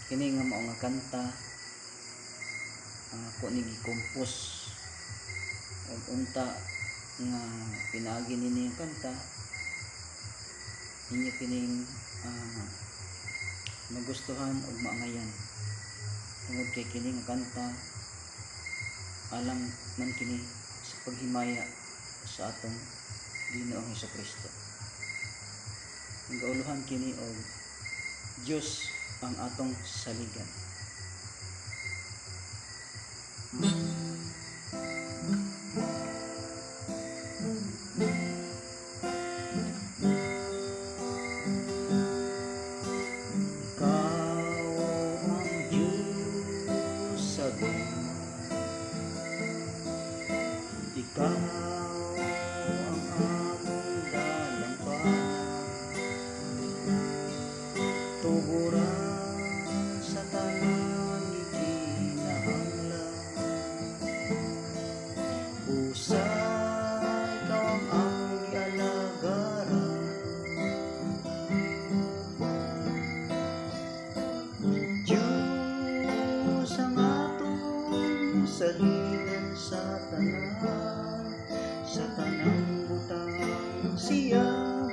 Kini nga mao nga kanta ang ako ni gi-compose ug unta nga pinaagi nini ang kanta inyo kining magustuhan ug maangayan tungod kay kini nga kanta alang man kini sa paghimaya sa atong Ginoong Hesukristo. Ang gauluhan kini og Dios ang atong saligan. Ikaw ang Diyos sa gugma, ikaw ang among dalampanan, tuburan sa tanan gikinahanglan. Busa ikaw ang among gialagaran. Diyos ang atong saligan sa tanang butang siya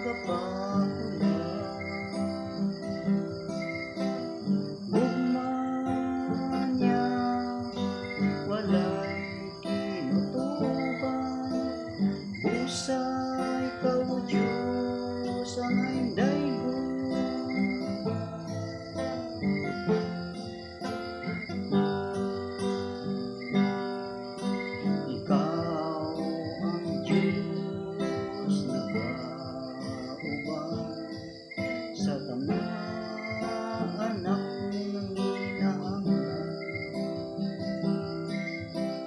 gapahula. Gugma niya walay tinutuban, busa ikaw Diyos ang daygon. Ikaw ang Diyos nagauban sa tanan anak nanginahanglan,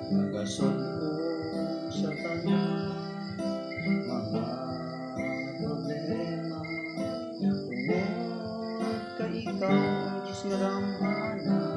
nagasud-ong sa tanan mga problema tungod kay ikaw ang Diyos nga gamhanan.